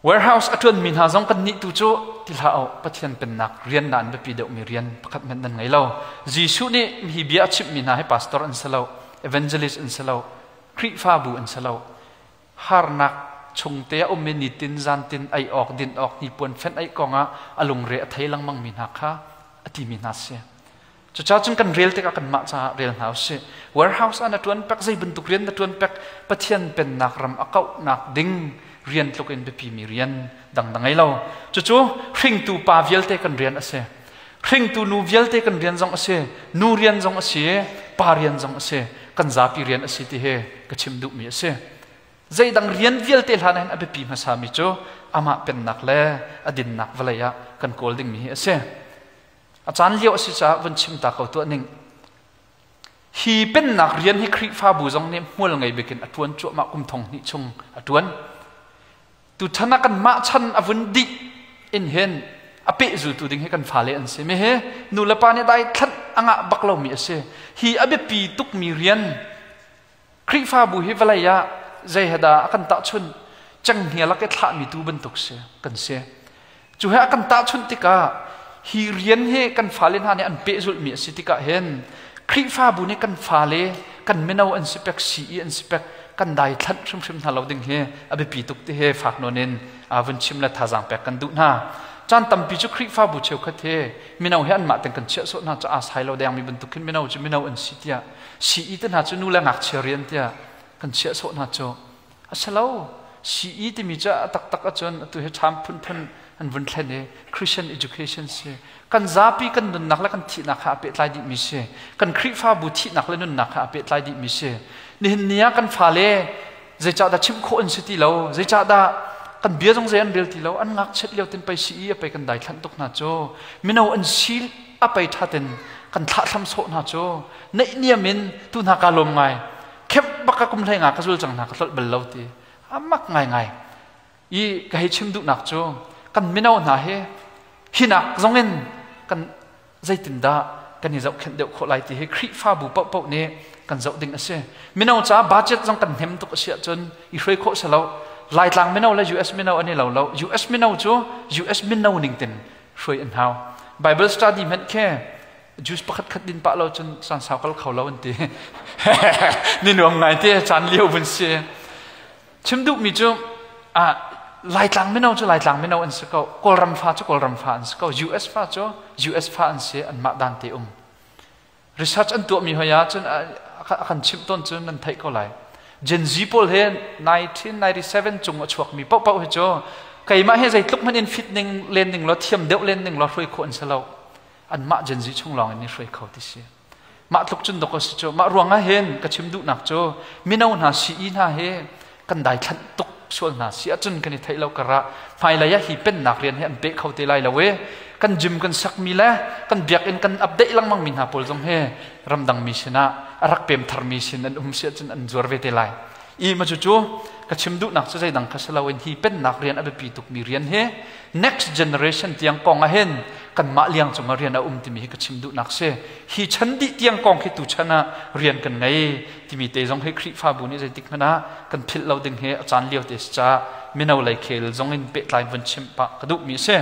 [SPEAKER 1] Warehouse a ṭuanmi hna zong kan nih tu cu ti hlah u, Pathian pennak rian nain biapi deuhmi rian pakhat hmanh nan ngei lo. Jesuh nih hi bia a chimhmi hna hi pastor an si lo, evangelist an si lo, Khrihfabu an si lo. Harnak chungte a ummi nitin zantin ei awk din awk hnipuan fenh aih kongah a lungre a thei lengmangmi hna kha a timi hna si. Cucaah cun kan rel tikah kanmah caah rel hna usih. Warehouse ah na ṭuan pek, zei bantuk rian na ṭuan pek, Pathian pennak ram a kauhnak ding rian tluk in biapimi rian dang na ngei lo. Cucu hringtu pa vialte kan rian a si. Hringtu nu vialte kan rian zong a si. Nu rian zong a si, pa rian zong a si. Kan zapi rian a si ti hi ka chim duhmi a si. Zeidang rian vialte hlan hin a biapi hmasami cu amah pennak le a dinnak vawlei ah kan kawl dingmi hi a si. A caan lio a si caah vun chim ta ko tuah ning. Hi pennak rian hi Khrihfabu zong nih hmual ngei bikin a ṭuan cuahmah, kum thong hnih chung a ṭuan. Tuchan ah kan mah chan a vun dih in hin a pehzultu ding hi kan fale an si. Mi hi nu le pa nih dai thlanh a ngah bak lomi a si. Hi a biapi tukmi rian Khrihfabu hi vawlei ah zei he dah a kan tahchunh? Cenghngia lak i thlahmi tu bantuk si kan si. Cu he a kan tahchunh tikah hi rian hi kan fale hna nih an pehzulhmi a si tikah hin Khrihfabu nih kan fale, kan mino an si pek, CE an si pek, kan dai thlanh hrimhrim hna lo ding hi a biapi tuk ti hi fak nawn in vun chim le thazaang pek kan duh hna. Caan tampi cu Khrihfabu cheukhat hi mino hi anmah ten kan chiah sawh hna cu aa sai lo dengmi bantuk khin mino cu mino an si tiah, CE te hna cu nu le ngakchia rian tiah kan chiah sawh hna cu a si lo. CE timi cu a taktak ahcun atu hi ṭham phunphun an vun thlen i Christian education si. Kan zapi kan nunnak le kan thihnak kha a pehtlai dihmi si. Kan Khrihfabu thihnak le nunnak kha a pehtlai dihmi si. Nihin ni ah kan fale zeicahdah chimh khawh an si ti lo, zeicahdah kan bia zong zei an rel ti lo? An ngakchiat lio tin pei CE a pei kan dai thlanh tuk hna cu, mino an si a pei ṭha ten kan thlahthlam sawh hna cu. Naihniam in tu hna ka lawm ngai, khep bak ka kum hlei nga ka zul cang hna, ka tlolh bal lo ti amak ngai ngai i ka hei chim duhnak cu kan mino hna hi hinak zong in kan zeitindah kan i zohkhenh deuh khawh lai ti hi Khrihfabu paohpaoh nih kan zoh ding a si. Mino caah budget zong kan hnem tuk a si ahcun i hruai khawh si lo. Laitlang mino le US mino an i lo lo. US mino cu US mino ning tin hruai an hau. Bible study hmanh khi juice pakhat khat din pah lo cun caan sau kal kho lo an ti. Ni nuam ngai te caan lio vun si. Chim duhmi cu Laitlang mino cu Laitlang mino an si ko. Kawlram fa cu Kawlram fa an si ko. US fa cu US fa an si, anmah dan te um. Research an tuahmi hoi ah cun a kan chimh tawn cu nan theih ko lai. Gen Z pawl he 1997 cung a chuakmi paohpaoh hi cu keimah he zeitluk hmanh in fit ning len ning law, thiam deuh len ning law, hruai khawh an si lo. Anmah Gen Z chung lawng in i hruai kho ti si. Mah tluk cun dok a si cu. Mah ruang ah hin ka chim duhnak cu mino hna CE hna hi kan daithlanh tuk. sual hna si ahcun kan i theih lo karah hmailei ah hi pennak rian hi an pe kho te lai lo e. Kan gym kan sakmi le kan biakinn kan update lengmang mi hna pawl zong hi ramdang mi sinah a rak pem tharmi sin an um si ahcun an zuar ve te lai. I ma cu ka chim duhnak cu zeidang kha si loin hi pennak rian a biapi tukmi rian hi next generation tiang kong ah hin kanmah liang cungah rian a um timi hi ka chim duhnak si. Hi chan dih tiang kong khi tu chan ah rian kan ngei timi te zong hi Khrihfabu nih zeitik hmanh ah kan philh lo ding hi a caan lio te si caah mino lei khel zong in pehtlai vun chim pah ka duhmi a si.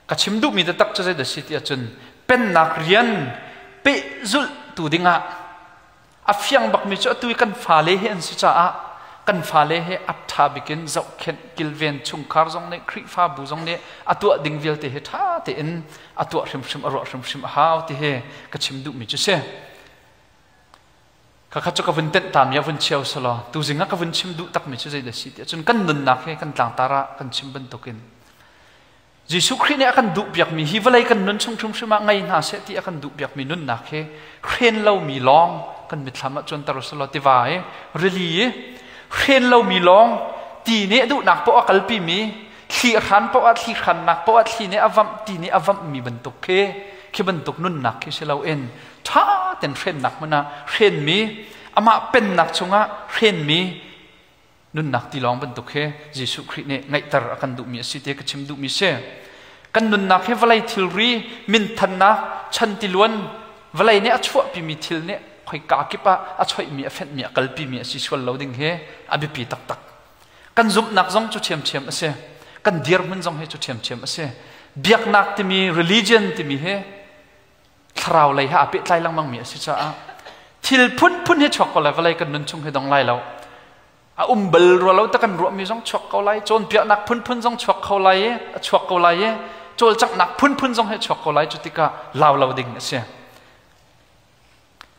[SPEAKER 1] Ka chim duhmi taktak cu zeidah si ti ahcun pennak rian pehzulh tu dingah a fiang bakmi cu atu i kan fale hi an si caah kan fale hi a ṭha bikin zohkhenh kilven chungkhar zong nih Khrihfabu zong nih a tuah ding vialte hi ṭha tein a tuah hrimhrim a ruah hrimhrim a hau ti hi ka chim duhmi cu si. Khakha cu ka vun tenh tami ah vun cheu selaw tuzing ah ka vun chim duh takmi cu zeidah si tiah cun kan nunnak hi kan tlangtar ah kan chim bantukin Jesuh Khrih nih a kan duhpiakmi hi vawlei kan nun chung hrimhrim ah ngei hna seh ti a kan duhpiakmi nunnak hi hren lomi lawng kan mitthlam ah cuanter usulaw tiva i rili i hren lomi lawng ti nih a duhnak poah a kalpimi thli a hran poah thli hrannak poah thli nih a vamh ti nih a vamhmi bantuk khi khi bantuk nunnak khi si loin ṭha ten hrennak hmun ah hrenmi amah pennak chungah hrenmi nunnak tilawng bantuk hi Jesuh Khrih nih ngaihter a kan duhmi a si ti ka chim duhmi si. Kan nunnak hi vawlei thilri minthannak chan tiluan vawlei nih a chuahpimi thil nih khoika kip ah a choihmi a fenhmi a kalpimi a si sual lo ding hi a biapi taktak. Kan zumhnak zong cu ṭhiamṭhiam a si. Kan dirhmun zong hi cu ṭhiamṭhiam a si. Biaknak timi religion timi hi thlarau lei he aa pehtlai lengmang mi a si caah thil phunphun hi chuak ko lai vawlei kan nun chung hi dong lai lo a um bal rua lo ta kan ruahmi zong chuak ko lai cawnpiaknak phunphun zong chuak kho lai i a chuak ko lai i cawlcanghnak phunphun zong hi chuak ko lai cu tikah lau lo ding a si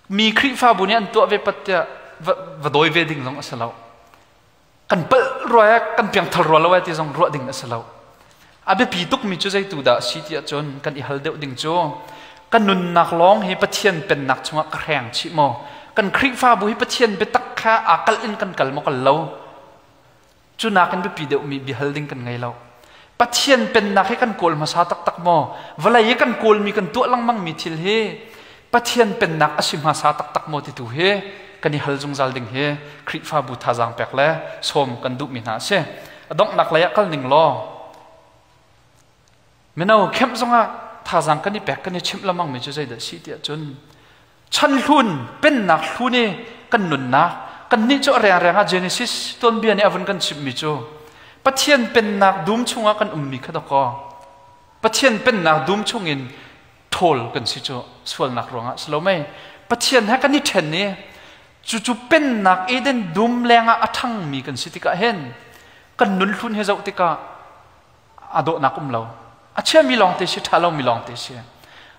[SPEAKER 1] mi Khrihfabu nih an tuah ve pat tiah va dawi ve ding zong a si lo kan palh rua kan piangthar rua lo ti zong ruah ding a si lo a biapi tukmi cu zeitu dah si ti ahcun kan i hal deuh ding cu kan nunnak lawng hi Pathian pennak chungah ka hreng chih maw kan Khrihfabu hi Pathian biatak kha aa kalh in kan kal maw kal lo cu nakin biapi deuhmi biahal ding kan ngei lo Pathian pennak hi kan kawl hmasa taktak maw vawlei i kan kawlmi kan tuah lengmangmi thil hi Pathian pennak a si hmasa taktak maw ti tu hi kan i hal zungzal ding hi Khrihfabu thazaang pek le sawm kan duhmi hna a si. A donghnak lei ah kal ning law mino kemh zongah thazaang kan i pek kan i chimh lamang mi cu zeidah si tiah cun chan hlun pennak hlun i kan nunnak kan nih cu a rengreng ah Genesis tuanbia nih a vun kan chimhmi cu Pathian pennak dum chungah kan ummi kha dakaw Pathian pennak dum chungin ṭhawl kan si cu sualnak ruangah si lo mei Pathian he kan i ṭhen i cucu pennak Eden dum lengah a ṭhangmi kan si tikah hin kan nun hlun he zoh tikah a dawhnak um lo a chiami lawngte si ṭha lomi lawngte si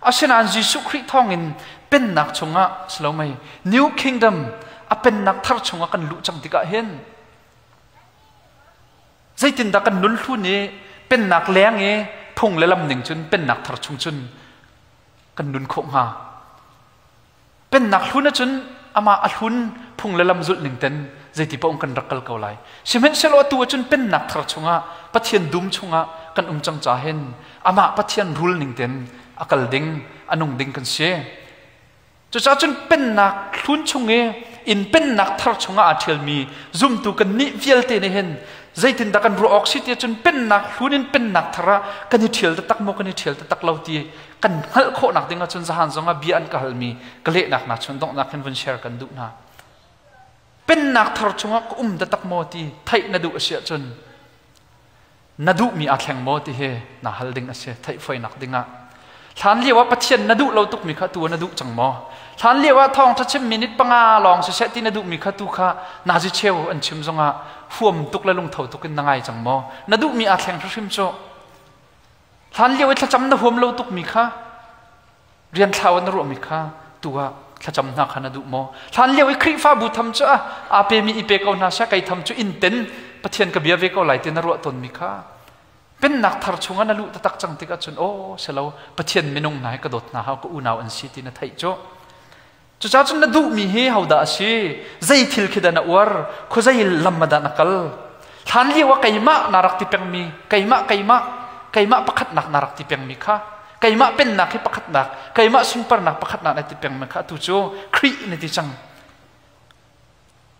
[SPEAKER 1] asinain Jesuh Khrih thawngin pennak chungah si lo mei New Kingdom a pennak thar chungah kan luh cang tikah hin Zeitindah kan nun hlun i pennak leng i phung le lam ning cun pennak thar chung cun kan nun khawh hnga? Pennak hlun ahcun amah a hlun phung le lam zulh ning ten zeiti paoh kan rak kal ko lai. Sihmanhsehlaw atu ahcun pennak thar chungah Pathian dum chungah kan um cang ca hin amah Pathian rul ning ten a kal ding a nung ding kan si. Cucaah cun pennak hlun chung i inn pennak thar chungah aa ṭhialmi zumtu kannih vialte nih hin zeitindah kan ruah awk si ti cun pennak hlun in pennak thar ah kan i ṭhial taktak maw kan i ṭhial taktak lo ti kan hngalh khawhnak ding ahcun zahan zongah bia an ka halmi ka lehnak hna chun donghnak hin vun share kan duh hna. Pennak thar chungah ka um taktak maw ti theih na duh a si ahcun na duhmi aa thleng maw ti hi na hal ding a si theih foinak dingah hlan lio ah Pathian na duh lo tukmi kha tu na duh cang maw hlan lio ah thawngṭha chim minute panga lawng siseh ti na duhmi kha tu kha nazi cheu an chim zongah huam tuk le lungtho tuk in na ngai cang maw na duhmi aa thleng hrimhrim cu hlan lio i thlacam na huam lo tukmi kha rian thlau na ruahmi kha tu ah thlacam hna kha na duh maw hlan lio i Khrihfabu tham cu aa pemi i pe ko hna seh kei tham cu inn ten Pathian ka bia ve ko lai ti na ruah tawnmi kha pennak thar chungah na luh taktak cang tikah cun aw selo Pathian minung hna hi ka dawt hna hau ka unau an si ti na theih cu. Cucaah cun na duhmi hi hodah a si? Zei thil khi dah na uar? Khuazei lam ah dah na kal? Hlan lio ah keimah na rak ti pengmi, keimah, keimah, keimah pakhatnak na rak ti pengmi kha, keimah pennak hi pakhatnak, keimah sunparnak pakhatnak na ti pengmi kha atu cu Khrih na ti cang.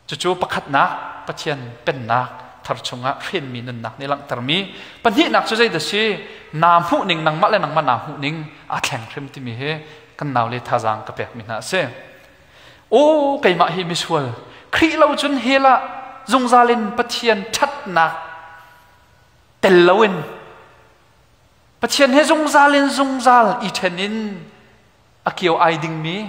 [SPEAKER 1] Cucu pakhatnak Pathian pennak thar chungah hrenmi nunnak nih langhtermi. Pahnihnak cu zeidah si? Naa hmuhning nangmah le nangmah naa hmuhning aa thleng hrim timi hi kan nau le thazaang ka pekmi hna a si. Aw keimah hi misual Khrih lo cun hell ah zungzal in Pathian ṭhatnak tel loin Pathian he zungzal in zungzal i ṭhen in a kio ai dingmi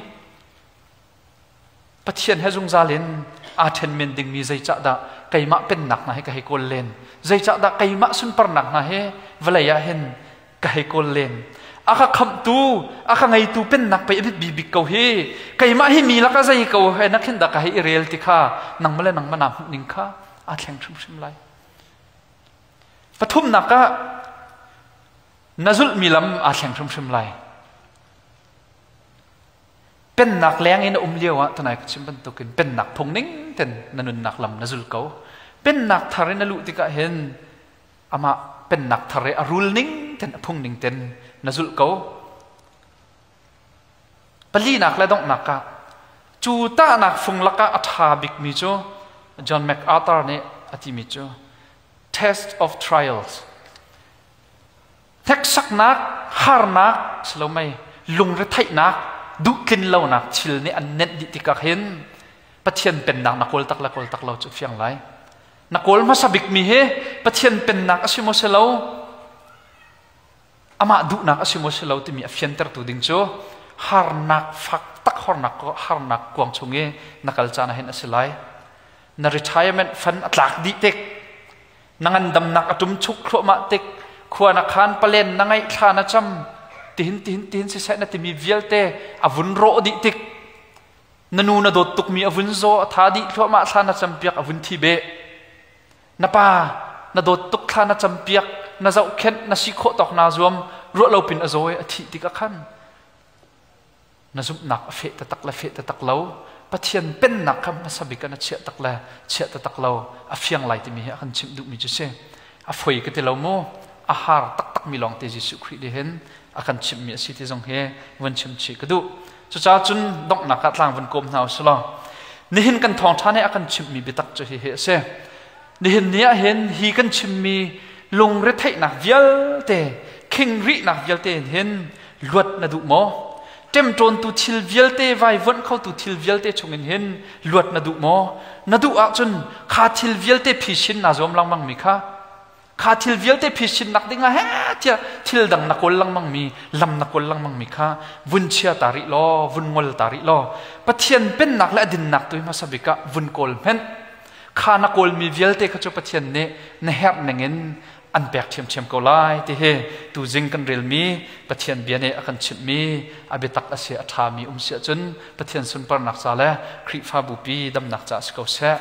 [SPEAKER 1] Pathian he zungzal in aa ṭhen men dingmi zeicahdah keimah pennak hna hi ka hei kawl len? Zeicahdah keimah sunparnak hna hi vawlei ah hin ka hei kawl len? A ka khamhtu, a ka ngeitu pennak pei a biapi bik ko hi. Keimah hi mi lakah zei ko he na khin dah ka hei i rel ti kha nangmah le nangmah naa hmuh ning kha aa thleng hrimhrim lai. Pathumnak ah na zulhmi lam aa thleng hrimhrim lai. Pennak leng in a um lio ah tunai ka chim bantukin pennak phung ning ten na nunnak lam na zul ko. Pennak thar in na luh tikah hin amah pennak thar i a rul ning ten a phung ning ten na zulh ko. Palinak le donghnak ah cu tahnak fung lakah a ṭha bikmi cu John MacArthur nih a timi cu test of trials Hneksaknak, harnak, silomei, lungretheihnak, duhtlin lonak thil nih an nenh dih tikah hin Pathian pennak na kawl tak le kawl tak lo cu fiang lai. Na kawl hmasa bikmi hi Pathian pennak a si maw si lo, amah duhnak a si maw si lo timi a fiantertu ding cu harnak fak tak hornak harnak kuang chung i na kal caan ah hin a si lai. Na retirement fund a tlak dih tik na ngandamnak a ṭumchuk thluahmah tik khua na khan palen na ngaih thla na cam tihin tihin tihin siseh na timi vialte a vun rawh dih tik na nu na dawt tukmi a vun zaw a tha dih thluahmah thla na campiak a vun thi beh na pa na dawt tuk thla na campiak na zohkhenh na si khawh tawk naa zuam ruah lo pin a zaw i a thih tik ah khan na zumhnak a feh taktak le feh taktak lo Pathian pennak kha hmasa bik ah na chiah tak le chiah taktak lo a fiang lai timi hi a kan chimh duhmi cu si a foi ka ti lo mu a har taktak mi lawng te Jesuh Khrih nih hin a kan chimhmi a si ti zong hi vun chim chih ka duh cucaah cun donghnak ah tlang vun kawm hna usih law nihin kan thawngṭha nih a kan chimhmi biatak cu hihi a si nihin ni ah hin hi kan chimmi lungretheihnak vialte khingrihnak vialte in hin luat na duh maw? Ṭemṭawntu thil vialte, vaivuanh khotu thil vialte chungin hin luat na duh maw? Na duh ahcun kha thil vialte phisin naa zuam lengmangmi kha, kha thil vialte phisin nak dingah he tiah thil dang na kawl lengmangmi, lam na kawl lengmangmi kha vun chia ta rih law, vun ngol ta rih law, Pathian pennak le a dinnak tu hi hmasa bik ah vun kawl hmenh. Kha na kawlmi vialte kha cu Pathian nih na herh ningin an pek ṭhiamṭhiam ko lai ti hi tuzing kan relmi Pathian bia nih a kan chimhmi a biatak a si a ṭhami um si ahcun Pathian sunparnak ca le Khrihfabu pi damnak ca si ko seh.